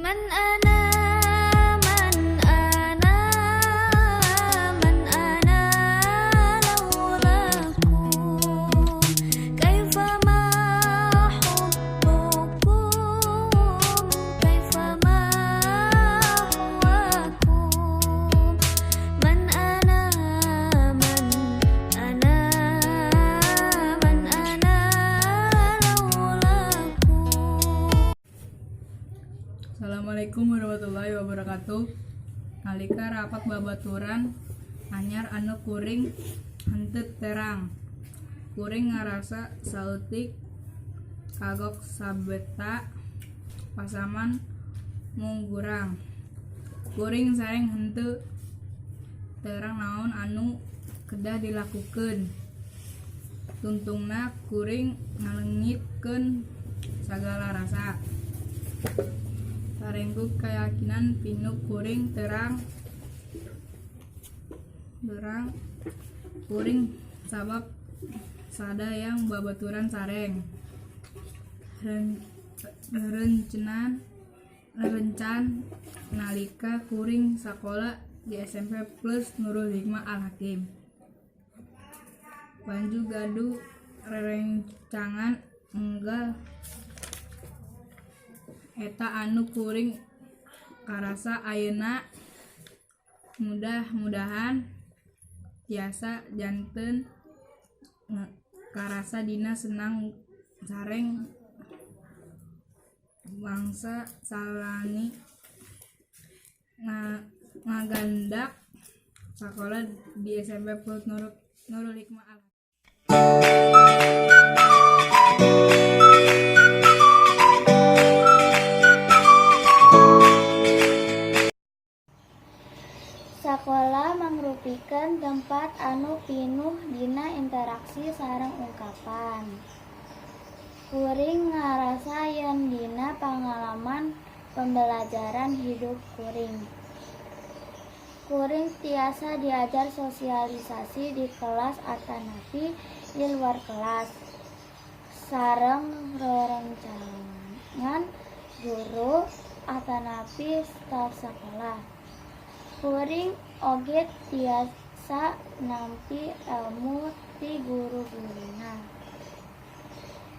من أنا من أنا من أنا لولاكم كيف ما حبكم كيف ما هواكم من أنا من أنا من أنا لولاكم. Assalamualaikum warahmatullahi wabarakatuh. Nalika rapat babaturan anyar anu kuring henteu terang. Kuring ngarasa saeutik kagok sabeta pasaman mungurang. Kuring sareng henteu terang naon anu kedah dilakukeun. Tungtungna kuring ngalengitkeun sagala rasa. Sareng ku keyakinan pinuh kuring terang terang kuring sabab sadaya babaturan sareng rerencan nalika kuring sakola di SMP Plus Nurul Hikmah Al Hakim Banjur gaduh rerencangan enggal eta anu kuring karasa ayeuna, mudah-mudahan tiasa janten karasa dina senang sareng bangsa salami ngagandak sakola di SMP Plus Nurul Hikmah Al. Sakola mangrupikeun tempat anu pinuh dina interaksi sareng ungkapan. Kuring ngarasa yen dina pangalaman pembelajaran hidup kuring. Kuring tiasa diajar sosialisasi di kelas atanapi di luar kelas. Sareng rerencangan guru atanapi staf sakola. Kuring oge tiasa nampi elmu ti guru-guruna.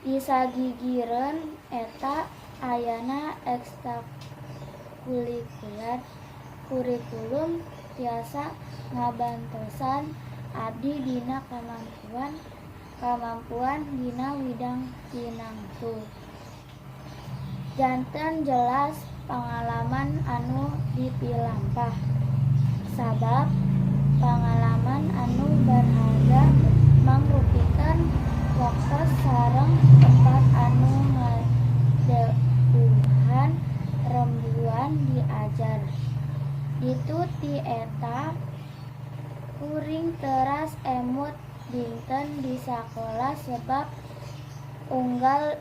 Di sagigireun eta ayana ekstrakurikuler kurikulum tiasa ngabantosan abdi dina kamampuan dina widang tinamtu. Janten jelas pangalaman anu dipilampah. Sabab pangalaman anu berharga mangrupikeun waktos sareng tempat anu ngadeuhan rembuan diajar. Ditu ti eta kuring teras emut dinten di sakola sebab unggal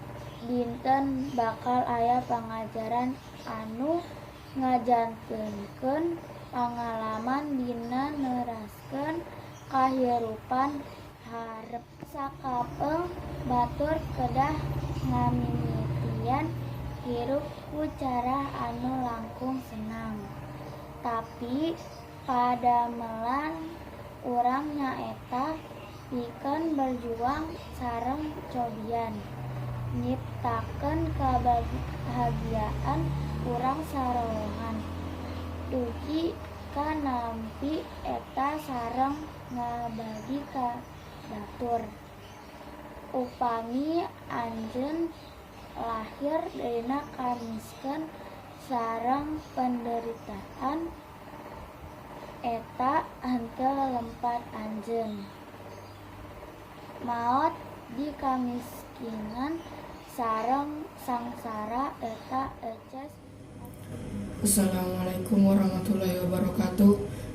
dinten bakal aya pangajaran anu ngajantenkeun pangalaman dina neraskeun kahirupan harep. Sakapeung batur kedah ngamimitian hirup ku cara anu langkung senang. Tapi padamelan urang nyaeta pikeun berjuang sareng cobian nyiptakeun kabahagiaan urang sarorongan dugi ka nampi eta sareng ngabagi ka batur. Upami anjeun lahir dina kamiskenan sareng penderitaan, eta henteu lempat anjeun. Maot di kamiskinan sareng sangsara eta eces. Assalamualaikum warahmatullahi wabarakatuh.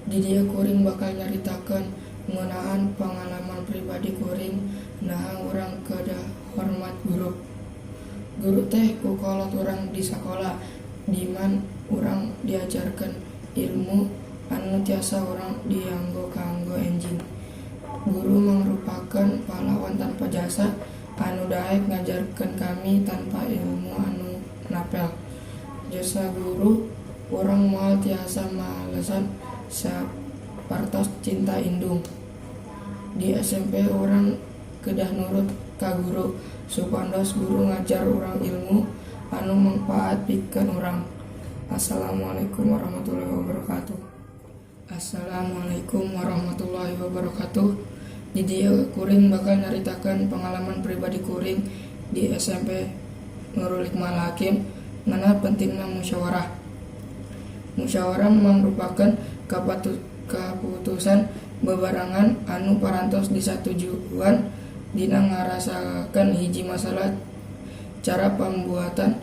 Di dieu kuring bakal nyaritakeun ngeunaan pangalaman pribadi kuring naha urang kedah hormat guru. Guru teh kukolot urang di sakola diman urang diajarkeun ilmu anu tiasa urang dianggo kanggo enjing. Guru mangrupakeun pahlawan tanpa jasa anu daek ngajarkeun kami tanpa ilmu anu napel. Jasa guru urang moal tiasa malesan sapertos cinta indung. Di SMP urang kedah nurut ka guru supados guru ngajar urang ilmu anu mangpaat pikeun urang. Assalamualaikum warahmatullahi wabarakatuh. Assalamualaikum warahmatullahi wabarakatuh. Di dieu kuring bakal nyaritakeun pengalaman pribadi kuring di SMP Nurul Hikmah Hakim ngeunaan pentingna musyawarah. Musyawarah mangrupakeun kaputusan bebarengan anu parantos disatujuan dina ngarasakeun hiji masalah. Cara pambuatan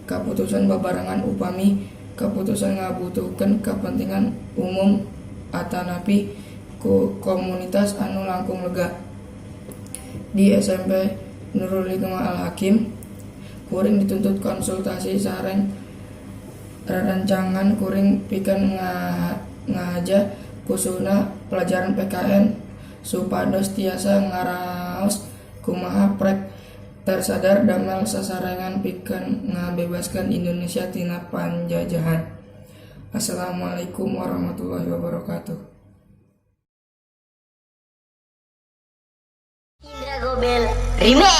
kaputusan babarengan upami kaputusan ngabutuhkeun kapentingan umum atanapi ku komunitas anu langkung lega. Di SMP Nurul Hikmah Al Hakim kuring dituntut konsultasi sareng rerencangan kuring pikeun ngahaja, khususna pelajaran PKN, supados tiasa ngaraos kumaha prek tersadar damel sasarengan pikeun ngabebaskeun Indonesia tina panjajahan. Assalamualaikum warahmatullahi wabarakatuh. Indra Gobel Remix.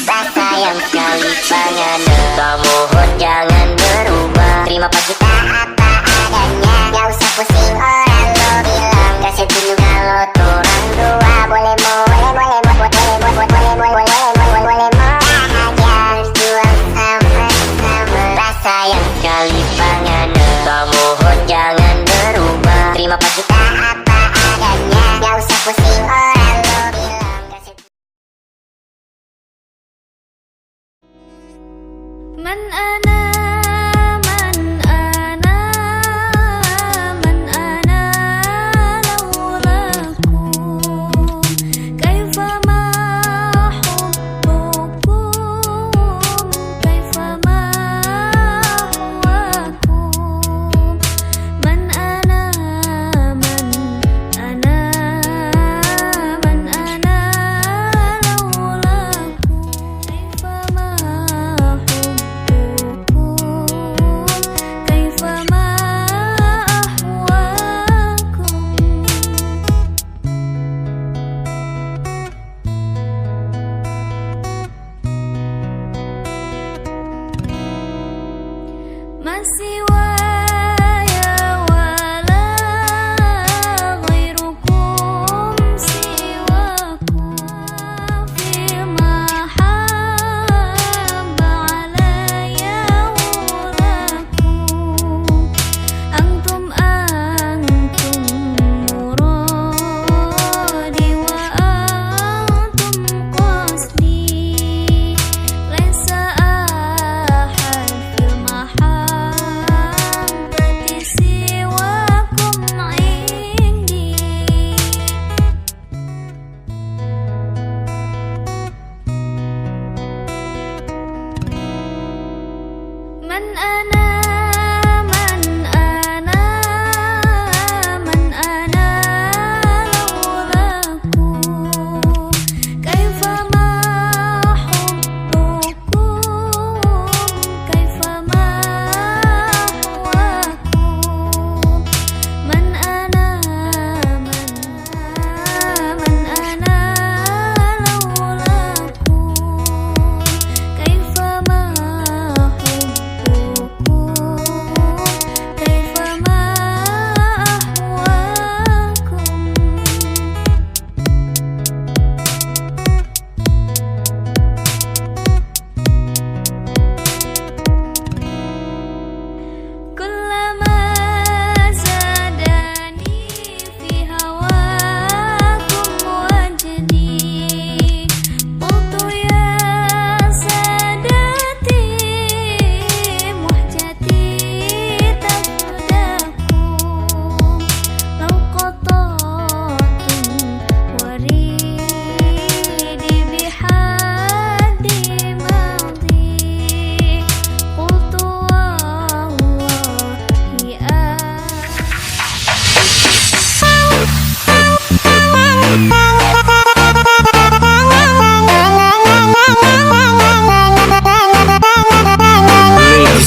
Tak sayang sekali pangane. Mohon jangan berubah. Terima pas kita apa adanya. Gak usah pusing orang lo bilang. Kasih tunjuk kalau torang dua. Boleh mau, boleh, boleh mau, boleh boleh boleh boleh boleh boleh boleh mau aja. Berjuang sama-sama. Tak sayang sekali pangane. Mohon jangan berubah. Terima pas kita apa adanya. Gak usah pusing orang lo bilang. Kasih من أنا من أنا من أنا لولاكم كيف ما حبكم كيف ما هواكم من أنا من أنا من أنا لولاكم كيف ما حبكم كيف ما أهواكم. ما سواي ولا غيركم سواكم في محبة علي ولاكم أنتم أنتم مرادي وأنتم قصدي ليس أحد في المحبة سواكم عندي. من أنا من أنا من أنا لولاكم كيف ما حبكم كيف ما هواكم من أنا من من أنا لولاكم كيف ما حبكم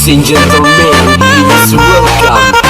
Ladies and gentlemen, please welcome.